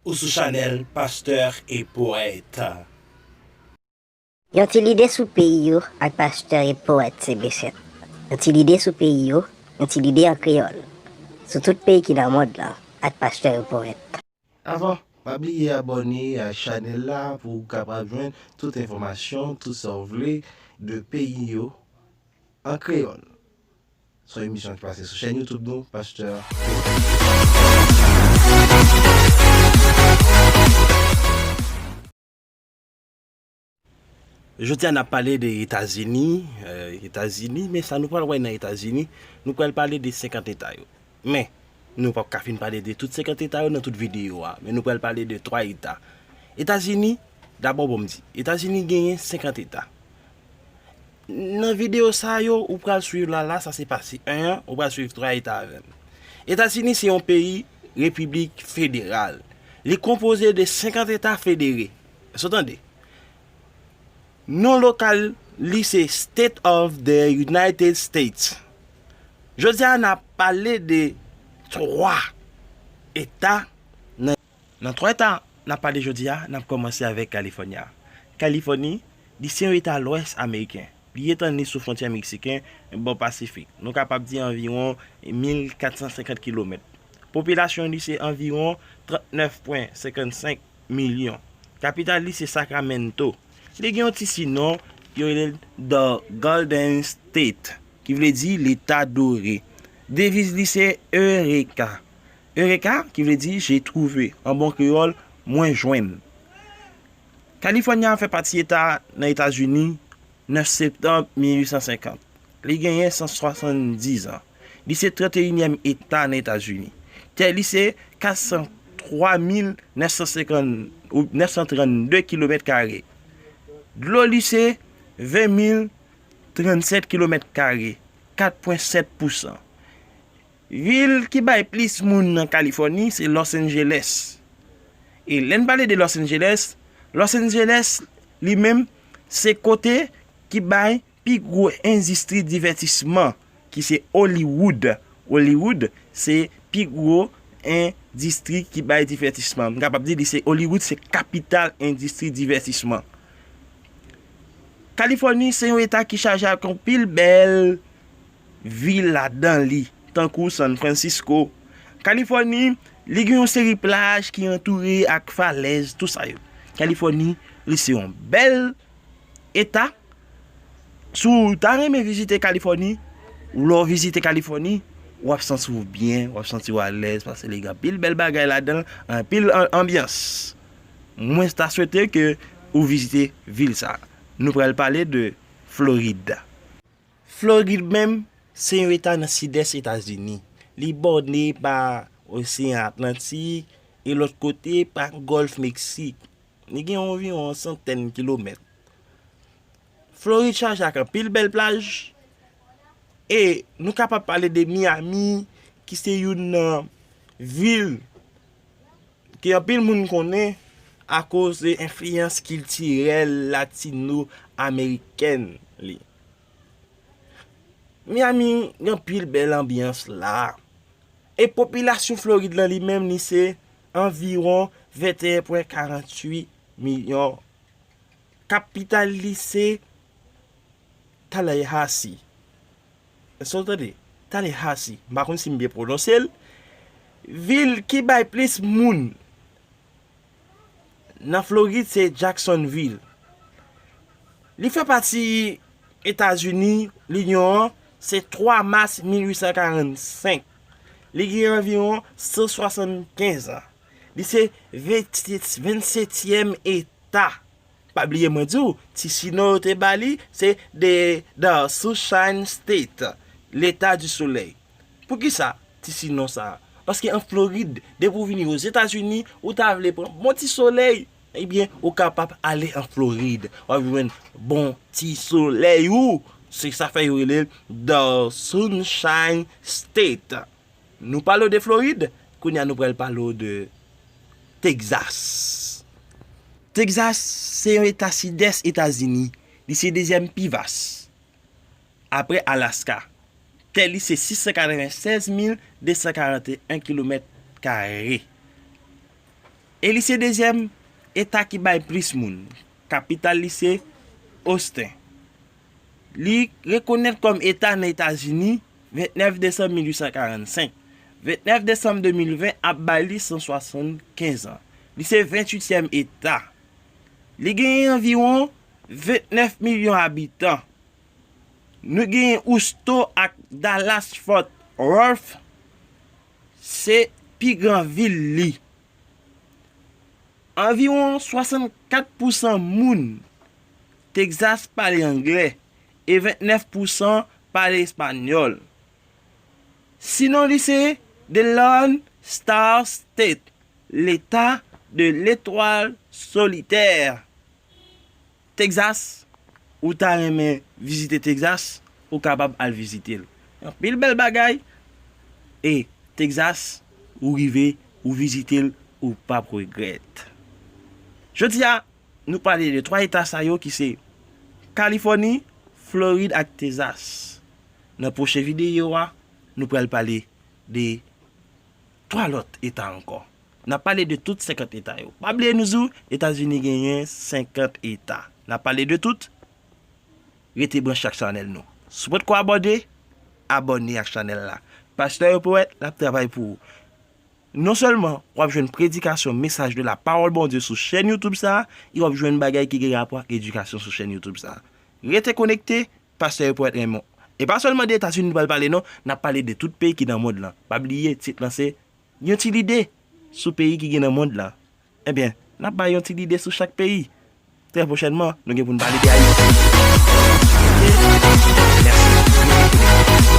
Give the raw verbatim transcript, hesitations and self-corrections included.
Ou sou chanèl Pastè e Powèt. Yon ti lide sou peyi yo ak pastè e powèt C B sept. Yon ti lide sou peyi yo, yon ti lide an kreyòl. Sou tout peyi ki nan mond lan ak pastè e powèt. Avan, pa bliye abòne ak chanèl la pou w kapab jwenn tout enfòmasyon, tout sa w vle de peyi yo an kreyòl. Se yon emisyon ki pase sou chèn YouTube nou, Pastè. Jodi a n ap pale de Etazini, eh, Etazini, men sa nou pral wè nan Etazini, nou pral pale de senkant eta yo. Men, nou p ap ka fin pale de tout senkant eta yo nan tout videyo a, men nou pral pale de twa eta. Etazini, dabò bon m di, Etazini genyen senkant eta. Nan videyo sa yo ou pral swiv la la, sa se pati en an, ou pral swiv twa eta avè m. Etazini se yon peyi repiblik federal. Li konpoze de senkant eta federe. Èske w tande? Non lokal li se State of the United States. Jodi a n ap pale de twa eta nan Nan twa eta n ap pale jodi a, n ap kòmanse avèk Kalifòni a. Kalifòni, li se yon eta lwès ameriken. Li etann li sou fwontyè meksiken bò Pasifik. Nou kapab di anviwon mil kat san senkant kilomèt. Popilasyon li se anviwon trannèf pwen senkannsenk milyon. Kapital li se Sacramento. Li gen yon ti sinon, yo rele l The Golden State, ki vle di Leta Dore. Deviz li se Eureka. Eureka, ki vle di J'ai trouvé, an bon kreyòl, Mwen jwenn. Kalifòni a fè pati eta nan Etazini nèf septanm mil uit san senkant. Li genyen san swasanndis an. Li se trannteyinyèm eta nan Etazini. Tè li se kat san twa mil nèf san senkant, ou nèf san trannde kilomèt kare. Dlo li se ven mil trannsèt kilomèt kare, kat pwen sèt pousan. Vil ki bay plis moun nan Kalifòni se Los Angeles. E lè n pale de Los Angeles, Los Angeles li menm se kote ki bay pi gwo endistri divètisman ki se Hollywood. Hollywood se pi gwo endistri ki bay divètisman. M kapab di li se Hollywood se kapital endistri divètisman. Kalifòni se yon eta ki chaje ak anpil bèl vil ladan li, tankou San Francisco. Kalifòni, li gen yon seri plaj ki antoure ak falèz, tou sa yo. Kalifòni, li se yon bèl eta. Si w ta renmen vizite Kalifòni, lè w vizite Kalifòni, w ap santi w byen, w ap santi w alèz, paske li gen anpil bèl bagay ladan l, anpil an-, anbyans. Mwen ta swete ke ou vizite vil sa. Nou pral pale de Florid. Florid menm, se yon eta nan sidès Etazini. Li bòne pa Oseyan Atlantik e lòt kote pa Gòlf Meksik. Li gen anviwon yon santèn kilomèt. Florid chaje ak anpil bèl plaj. E nou kapab pale de Miami, ki se youn nan vil ke anpil moun konnen akoz de enfliyans kiltirèl latino-amerikèn li. Miami gen anpil bèl anbyans la. E popilasyon Florid lan li menm li se anviwon venteyen pwen karannwit milyon. Kapital li se Tallahassee. Èske w tande? Tallahassee. M pa konn si m byen pwononse l. Vil ki bay plis moun nan Florid se Jacksonville. Li fè pati Etazini, Linyon an, se twa mas mil uit san karannsenk. Li gen anviwon san swasannkenz an. Li se vennsetyèm eta. Pa bliye mwen di w, ti sinon yo te ba li, se the, the Sunshine State, Leta di Solèy. Poukisa ti sinon sa a? Paske an Florid, depi w vini Ozetazini, ou ta vle pran bon ti solèy, ebyen, ou kapab ale an Florid. W ap jwenn bon ti solèy ou. Se sa fè yo rele l the Sunshine State. Nou pale w de Florid, kounye a nou pral pale w de Texas. Texas se yon eta sidès Etazini. Li se dezyèm pi vas, apre Alaska. Tè li se sis san katrevennsèz mil de san karanteyen kilomèt kare. E li se dezyèm eta ki bay plis moun. Kapital li se Austin. Li rekonèt kòm eta nan Etazini ventnèf desanm mil uit san karannsenk. Ventnèf desanm de mil ven ap bay li san swasannkenz an. Li se venntuityèm eta. Li genyen anviwon ventnèf milyon abitan. Nou genyen Houston ak Dallas Fort Worth, se pi gran vil li. Anviwon swasannkat pousan moun Texas pale anglè e ventnèf pousan pale espanyòl. Sinon li se The Lone Star State, leta de letwal solitè. Texas, ou ta renmen vizite Texas, ou kapab al vizite l. Anpil bèl bagay. E Texas, ou rive, ou vizite l, ou p ap regrèt. Jodi a, nou pale de twa eta sa yo ki se Kalifòni, Florid ak Texas. Nan pwochen videyo a, nou pral pale de twa lòt eta ankò. N ap pale de tout senkant eta yo. Pa bliye nou di w, Etazini genyen senkant eta. N ap pale de tout. Rete branche ak chanèl nou. Si w potko abòne, abòne ak chanèl la. Pastè Yo Powèt, l ap travay pou ou. Non sèlman w ap jwenn predikasyon, mesaj de la pawòl Bondye sou chèn YouTube sa a, e w ap jwenn bagay ki gen rapò ak edikasyon sou chèn YouTube sa a. Rete konekte, Pastè Yo Powèt renmen w. E pa sèlman de Etazini nou pral pale non, n ap pale de tout peyi ki nan mond lan. Pa bliye, tit lan se yon ti lide sou peyi ki gen nan mond lan. Ebyen, n ap bay yon ti lide sou chak peyi. Trè pwochènman, nou gen pou n pale de Ayiti. Oke? Mèsi.